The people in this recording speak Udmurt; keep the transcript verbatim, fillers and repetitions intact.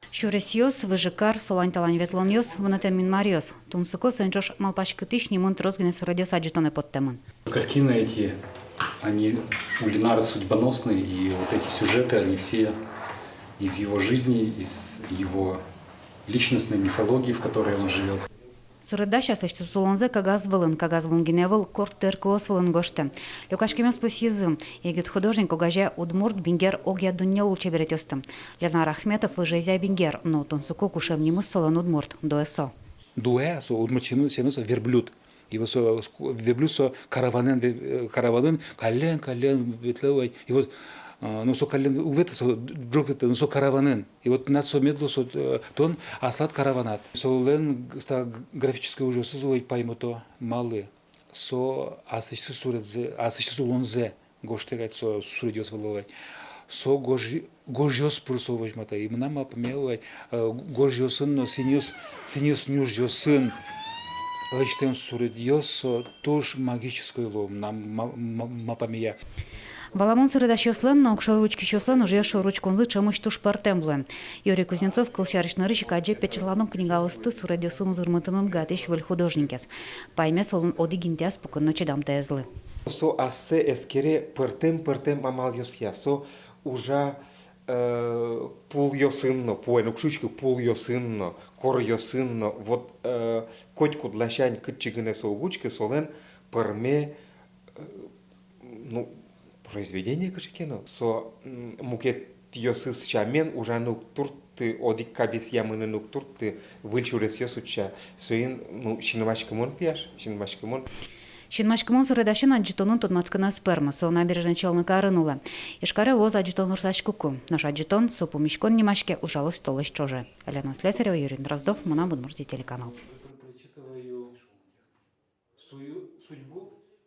Сюресъёс, выжыкар, солань-талань ветлонъёс, вунэтэмын маръёс. Тунсыко, соин ӵош «Малпаськытӥсь» нимын трос гинэ суредъёс адӟытонэ поттэмын. Картины эти, они у Ленара судьбоносные, и вот эти сюжеты, они все из его жизни, из его личностной мифологии, в которой он живёт. Суредась аслэсьтыз улонзэ кагаз вылын, кагаз вылын гинэ ӧвӧл, корт тэркыос вылын гожтэ. Люкаськемъёс пусйизы: егит художник огазе удмурт, бигер, огъя дунне лулчеберетъёсты. Ленар Ахметов выжыезъя бигер, но тунсыко, кушем нимыз солэн удмурт, Дуэсо. Дуэ со удмурт сямен, сямен со верблюд. И вот со ск-, верблюд со караванэн, ве-, э, караванэн каллен, каллен ветлэ вай. И вот, э, ну, со каллен уг ветлы, со д-, ӝог ветлэ, ну, со караванэн. И вот тынад со мед луоз, со, э, тон аслад караванад. Солэн г-, ста г-, графической ужъёсыз вай паймыто, малы. Со аслэсьтыз суредзэ, аслэсьтыз улонзэ гожтэ кадь со суредъёс вылэ вай. Со гож-, гожъёс пыр со возьматэ. И мынам малпамея вай, э, гожъёсын но сӥньыс, сӥньыс нюжъёсын лэсьтэм суредъёс со туж магической луо, мынам ма-, ма-, малпамея. Валамон, суредасьёслэн но огшоры учкисьёслэн ужъёс шоры учконзы ӵемысь туж пӧртэм луэ. Юрий Кузнецов, кылсярысь, нырысь ик адӟе печатлано книгаосты суредъёсын узырмытыны быгатӥсь выль художникез. Паймес солэн одӥг интыяз пукыны но чидамтэезлы. Со ассэ эскере пӧртэм-пӧртэм амалъёсъя. Со ужа, э, пулъёсын но, пуэн уг шуиськы, пулъёсын но, коръёсын но. Вот, э, котькуд ласянь кытчы гинэ со уг учкы, солэн пӧрме, э, ну, произведение кыӵе ке но. Со, м, мукетъёсыз сямен ужаны уг туртты, одӥг кабесъя мыныны уг туртты, выль сюресъёс утча. Соин, ну, синмаськымон, пияш, синмаськымон. Синмаськымон суредасен адӟытонын тодматскыны ӧз пӧрмы, со Набережной Челны карын улэ. Ижкаре вуоз адӟытон ворсаськыку. Нош адӟытон «Со пумиськон» нимаське, ужалоз толэзь ӵоже. Елена Слесарева, Юрий Дроздов, «Мынам Удмуртие» телеканал. Свою судьбу